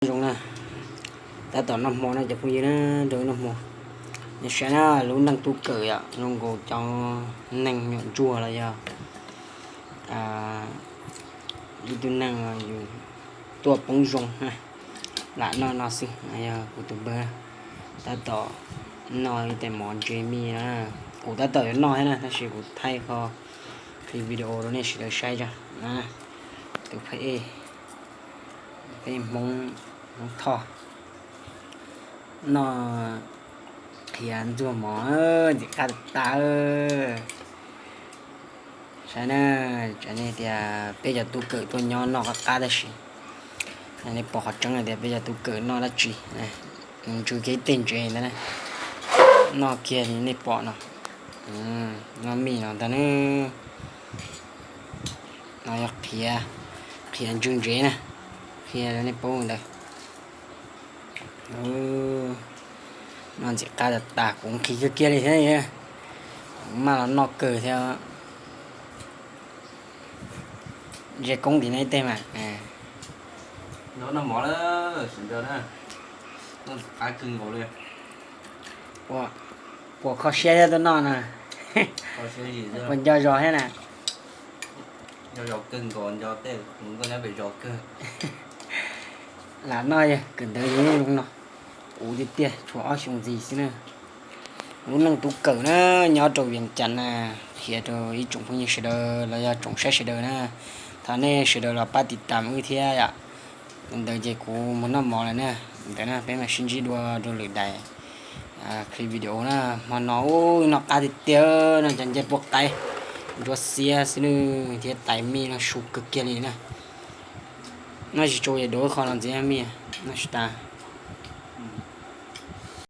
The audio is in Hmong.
Zoo na, tab tom noj hmo na cov phooj ywg na, rau noj hmo. Nej saib na, lub neej tub kawm yom, zoo nkaus cov neeg nyuam ntsuag los yog ib tug neeg yus tuaj poob zoo na, lam noj no xwb. Yog kuv tus npawg tab tom noj ib tais mov ntse mij na, kuv tab tom yuav noj thiab na, tab sis kuv thaij qhov clip video rau nej sawv daws saib tso. Tus phab ej, phab ej Hmoob, Hmoob Thoj, noj qhiav ntxuag mov ntxim qab tas tas. Saib na, tsam nej tias peb cov tub kawm tuaj nyob noj qab qab tab sis nej pom qhov tseeb hais tias peb cov tub kawm noj dab tsi. Nws ntsw kiag ib teg ntsev ntawd na, noj kiag li nej pom no. Noj mij no ntag na. No yog qhiav, qhiav ntsw ntsev na, qhia rau nej paub ntawd. Noj ntxim qab tas tas, kuv nqhis kiag kiag li thiab, maj los noj kawg thiab. Ze koob tim no ib teg mas. Noj mov lawm sawv daws na, noj ntxim qab kawg nkaus li. Ua, puas kho siab thiab tuaj noj na? Puas nco zos thiab na? Nco zos kawg nkaus, nco tej kuv tuaj nyob pem zos kawg. Lam noj yog kawm ntawv zoo zoo no, kuv tiag tiag tshuav ob xyoo ntxiv xwb na. Lub neej tub kawm na, nyob rau Vias Cas na, qhia rau ib tsoom phooj ywg sawv daws los yog tsoom saib sawv daws na, thov nej sawv daws los pab tiv tam wb thiab yom. Ntawd ces kuv mus noj mov lawm na. Ntawd na peb mam sib ntsib dua rau lwm daim clip video na. Hmo no ub noj qab tiag tiag no, cov ncej puab qaib ntsuab xiab xwb nws thiab tais mij no su kawg kiag li na. Noj tsis tsau es dua qho los ntxiv mij, noj tsis tas.